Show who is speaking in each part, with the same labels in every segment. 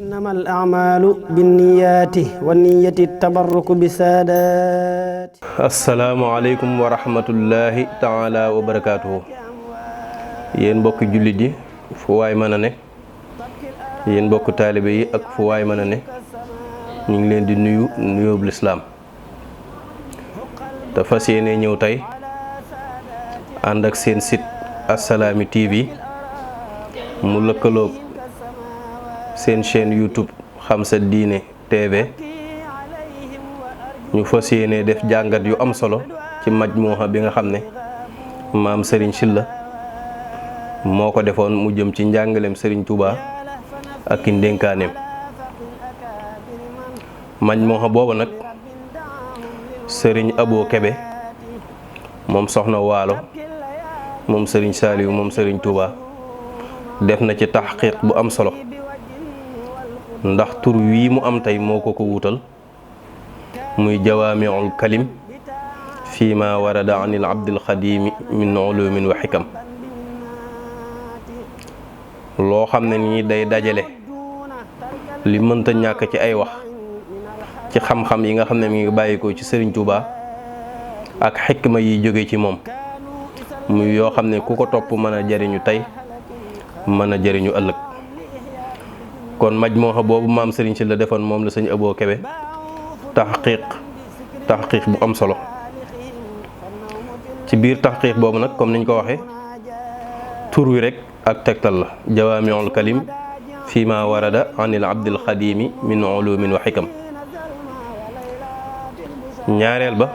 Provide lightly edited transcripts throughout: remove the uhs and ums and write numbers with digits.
Speaker 1: إنما الأعمال بالنيات والنية التبرك بسادات.
Speaker 2: السلام عليكم ورحمة الله تعالى وبركاته. yéen mbokk jullit yi fu waay mën a ne, yéen mbokk taalibe yi ak fu waay mën a ne, ñu ngi leen di nuyu nuyoobu lislaam te fas yéene ñëw tey ànd ak seen site Assalaamy TV mu lëkkaloog seen chaîne YouTube Xam Sa Diine TV ñu fas yéene def jàngat yu am solo ci majmuha bi nga xam ne maam Serigne Sylla moo ko defoon mu jëm ci njàngaleem Serigne Touba ak i ndénkaaneem. majmuha boobu nag Serigne Abo Kebe moom soxna Waalo moom Serigne Saliou moom Serigne Touba def na ci taxqiq bu am solo ndax tur wii mu am tey moo ko wutal muy jawaamiul kalim fii ma warada anil abdil xadimi min ulumin wa xikam, loo xam ne nii day dajale li mënta ñàkk ci ay wax ci xam-xam yi nga xam ne mi ngi bàyyikoo ci Serigne Touba ak xikma yi jóge ci moom muy yoo xam ne ku ko topp mën a jariñu tey mën a jariñu ëllëg. kon majmuha boobu maam Serigne Sylla defoon moom la sëñ Abo Kebe taxqiq bu am solo. ci biir taxqiq boobu nag comme niñ ko waxee tur wi rek ak tegtal la jawaamiul kalim fii ma warada anil abdil xadimi min ulumin wa xikam. ñaareel ba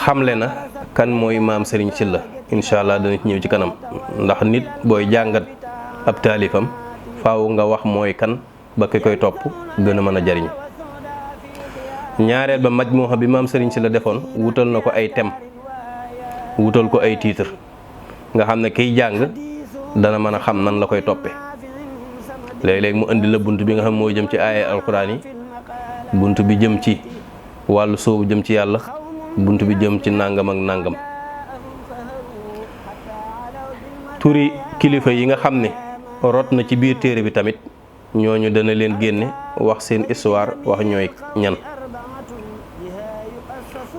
Speaker 2: xamle na kan mooy maam Serigne Sylla, incha allah dana ci ñëw ci kanam ndax nit booy jàngat ab taalifam faaw nga wax mooy kan ba ki koy topp gën a mën a jariñ. ñaareel ba majmuha bi maam Serigne Sylla defoon wutal na ko ay thème, wutal ko ay titre nga xam ne kiy jàng dana mën a xam nan la koy toppe. léeg-léeg mu indi la bunt bi nga xam moo jëm ci aaya alquran yi, bunt bi jëm ci wàllu soobu jëm ci yàlla, bunt bi jëm ci nàngam ak nàngam. turi kilifa yi nga xam ne rot na ci biir téere bi tamit ñooñu dana leen génne wax seen histoire, wax ñooy ñan.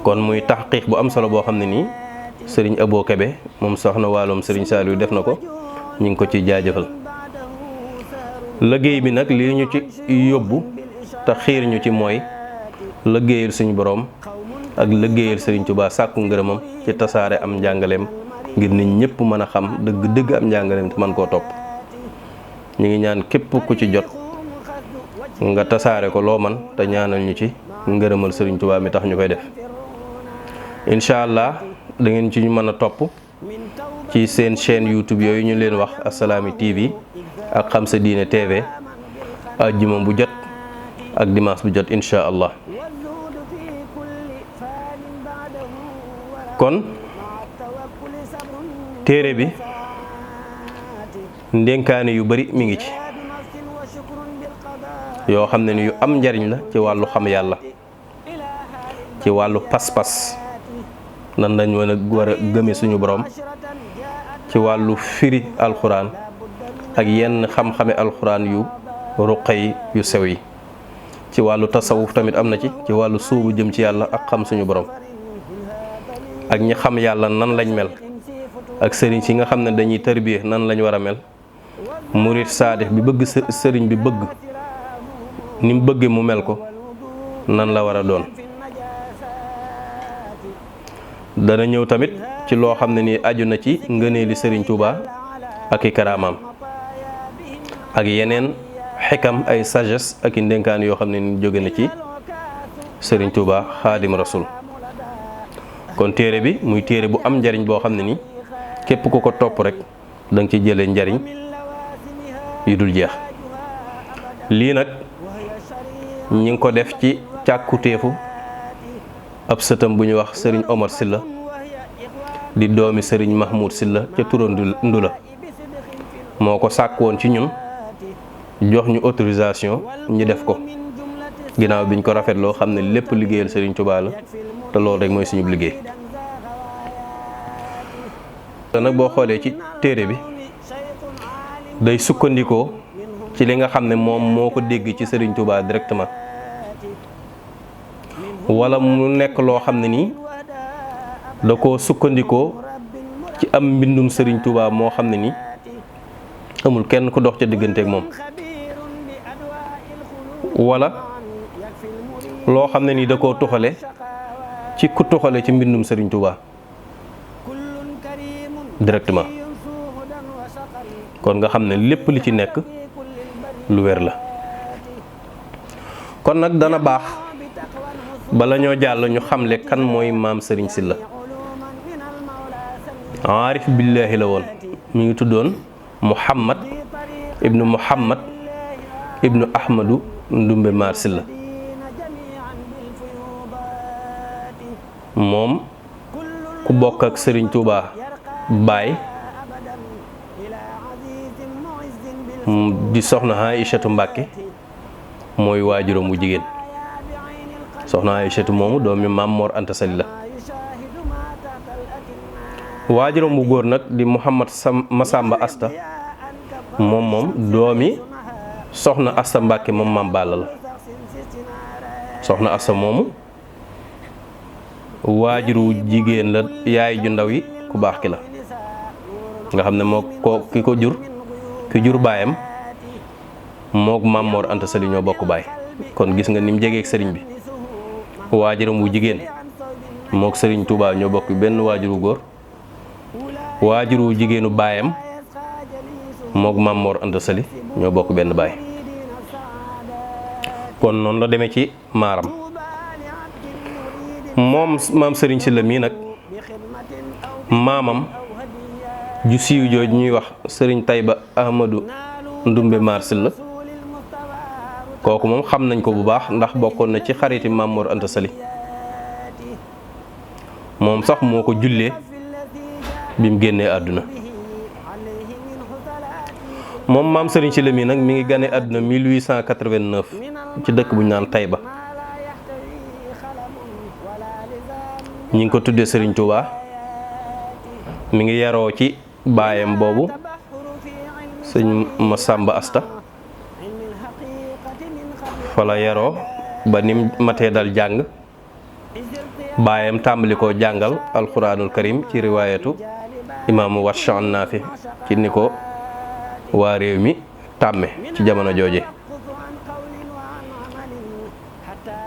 Speaker 2: kon muy taxqiq bu am solo boo xam ne nii Serigne Abo Kebe moom soxna Waaloom Serigne Saliou def na ko, ñu ngi ko ci jaajëfal. liggéey bi nag lii ñu ci yóbbu te xiir ñu ci mooy liggéeyal suñu boroom ak liggéeyal Serigne Touba, sàkku ngërëmam ci tasaare am njàngaleem ngir nit ñëpp mën a xam dëgg am njàngaleem te mën koo topp. ñu ngi ñaan képp ku ci jot nga tasaare ko loo man te ñaanal ñu ci ngërëmal Serigne Touba mi tax ñu koy def. incha allah da ngeen ci mën a topp ci seen chaîne YouTube yooyu ñu leen wax Assalaamy TV ak Xam Sa Diine TV àjjuma bu jot ak dimanche bu jot incha allah. kon téere bi ndénkaane yu bari mi ngi ci yoo xam ne ni yu am njariñ la ci wàllu xam yàlla, ci wàllu pas-pas nan lañ war a gëme suñu borom, ci wàllu firi alxuraan ak yenn xam-xame alxuraan yu ruqe yu sew yi, ci wàllu tasawuf tamit am na ci wàllu suubu jëm ci yàlla ak xam suñu borom ak ñi xam yàlla nan lañ mel, ak sëriñ si nga xam ne dañuy tërbiye nan lañ war a mel, murit saadix bi bëgg sëriñ bi bëgg ni mu bëggee mu mel ko nan la war a doon. dana ñëw tamit ci loo xam ne nii aju na ci ngëneeli Serigne Touba ak i karaamaam ak yeneen xikam, ay sagesse ak i ndénkaan yoo xam ne ni jóge na ci Serigne Touba Xaadim Rasul. kon téere bi muy téere bu am njariñ boo xam ne ni képp ku ko topp rek da nga ci jëlee njariñ yu dul jeex. lii nag ñi ngi ko def ci càkkutéefu ab sëtam bu ñu wax Serigne Omar Sylla di doomi Serigne Mahmoud Sylla ca Tura Ndula moo ko sàkk woon ci ñun, jox ñu autorisation ñu def ko ginnaaw biñ ko rafetloo xam ne lépp liggéeyal Serigne Touba la te loolu rek mooy suñu liggéey. te nag boo xoolee ci téere bi day sukkandikoo ci li nga xam ne moom moo ko dégg ci Serigne Touba directement wala mu nekk loo xam ne nii da koo sukkandikoo ci am mbindum Serigne Touba moo xam ne nii amul kenn ku dox ca digganteeg moom wala loo xam ne nii da koo tuxale ci ku tuxale ci mbindum Serigne Touba directement kon nga xam ne lépp li ci nekk lu wér la. kon nag dana baax bala ñoo jàll ñu xamle kan mooy maam Serigne Sylla. aarif billaahi la woon mi ngi tuddoon Muhammad ibnu Ahmadu Ndumbe Maar Sylla. moom ku bokk ak Serigne Touba baay di soxna Aïchatu Mbàkke mooy waajuram wu jigéen. soxna Aïchatu moomu doomi Maam Mor Anta Sali la. waajuram wu góor nag di Muhammad Masamba Asta moom doomi soxna Asta Mbàkke moom Maam Balla la. soxna Asta moomu waajuru jigéen la yaay ju ndaw yi ku baax ki la nga xam ne moo ko ki jur baayam mook Maam Mor Anta Sali ñoo bokk baay. kon gis nga ni mu jegeek sëriñ bi waajuram wu jigéen mook Sëriñ Touba ñoo bokk benn waajuru góor waajuru jigéenu baayam mook Maam Mor Anta Sali ñoo bokk benn baay. kon noonu la demee ci maaram moom maam Serigne Sylla mii nag maamam ju siiw jooju ñuy wax Serigne Tayba Ahmadu Ndumbe Maar Sylla kooku moom xam nañ ko bu baax ndax bokkoon na ci xariti Maam Mor Anta Sali. moom sax moo ko jullee bi mu génnee àdduna. moom maam Serigne Sylla mii nag mi ngi gane àdduna 1889 ci dëkk bu ñu naan Tayba. ñi ngi ko tuddee Serigne Touba mi ngi yaroo ci baayam boobu sëñ Masamba Asta fa la yaroo ba nim matee dal jàng baayam tàmbali koo jàngal alxuraanul karim ci riwaayatu imaamu Warsh Naafi ci ni ko waa réew mi tàmme ci jamono jooje.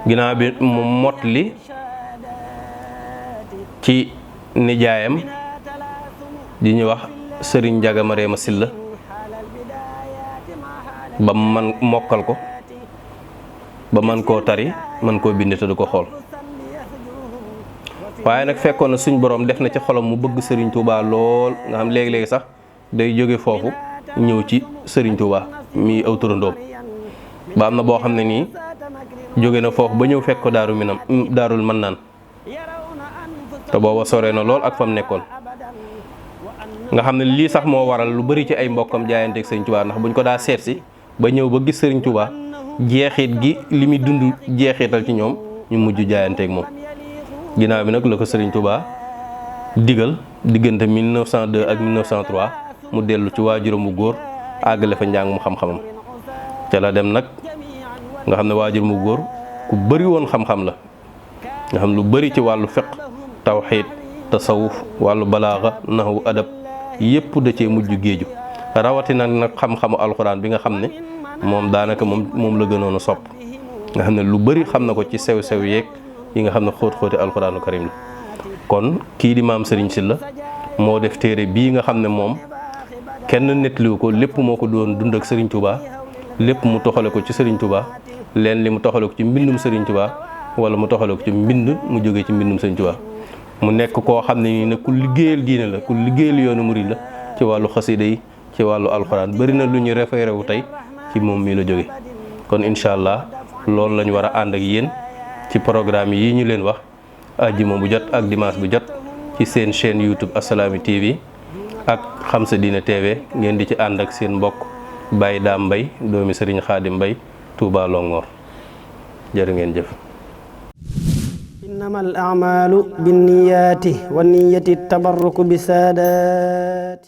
Speaker 2: ginnaaw bi mu mottali ci nijaayam di ñuy wax Sëriñ Njaga Mareema Sylla ba man mokkal ko ba man koo tari man koo bind te du ko xool. waaye nag fekkoon na suñ borom def na ci xolam mu bëgg Sëriñ Touba lool nga xam léegi-léegi sax day jóge foofu ñëw ci Sëriñ Touba mi aw turandoom ba am na boo xam ne nii jóge na foofu ba ñëw fekk ko daarul Mannaan te booba sore na lool ak fam nekkoon nga xam ne lii sax moo waral lu bari ci ay mbokkam jaayanteeg Sëriñ Touba ndax buñ ko daa seet si ba ñëw ba gis Sëriñ Touba jeexit gi li muy dund jeexital ci ñoom ñu mujj jaayanteeg moom. ginnaaw bi nag la ko Sëriñ Touba digal diggante 1902 ak 1903 mu dellu ci waajuram bu góor àggale fa njàng mu xam-xamam ca la dem nag nga xam ne waajur mu góor ku bari woon xam-xam la nga xam lu bari ci wàllu fiqh tawxiid tasawuf wàllu balaaxa naxwu adab yépp da cee mujj géeju rawatina nag xam-xamu alxuraan bi nga xam ne moom daanaka moom la gënoon a sopp nga xam ne lu bari xam na ko ci sew-sew yeeg yi nga xam ne xóot-xóoti alxuraanu karim la. kon kii di maam Serigne Sylla moo def téere bii nga xam ne moom kenn nettaliwu ko lépp moo ko doon dund ak Serigne Touba lépp mu toxale ko ci Serigne Touba leen li mu toxale ko ci mbindum Serigne Touba wala mu toxale ko ci mbind mu jógee ci mbindum Serigne Touba. mu nekk koo xam ne nii nag ku liggéeyal diine la ku liggéeyal yoonu murid la ci wàllu xasida yi ci wàllu alxuraan bari na lu ñu référé wu tey ci moom mii la jóge kon incha allah loolu lañu war a ànd ak yéen ci programme yi ñu leen wax àjjuma bu jot ak dimanche bu jot ci seen chaîne YouTube Assalaamy TV ak Xam Sa Diine TV ngeen di ci ànd ak seen mbokk Baye Dame Mbaye doomi Serigne Khadim Mbaye Touba Longhor jërë ngeen jëf.
Speaker 1: innamal a'maalu binniyaati wa niyyati tabarruku bi saadaati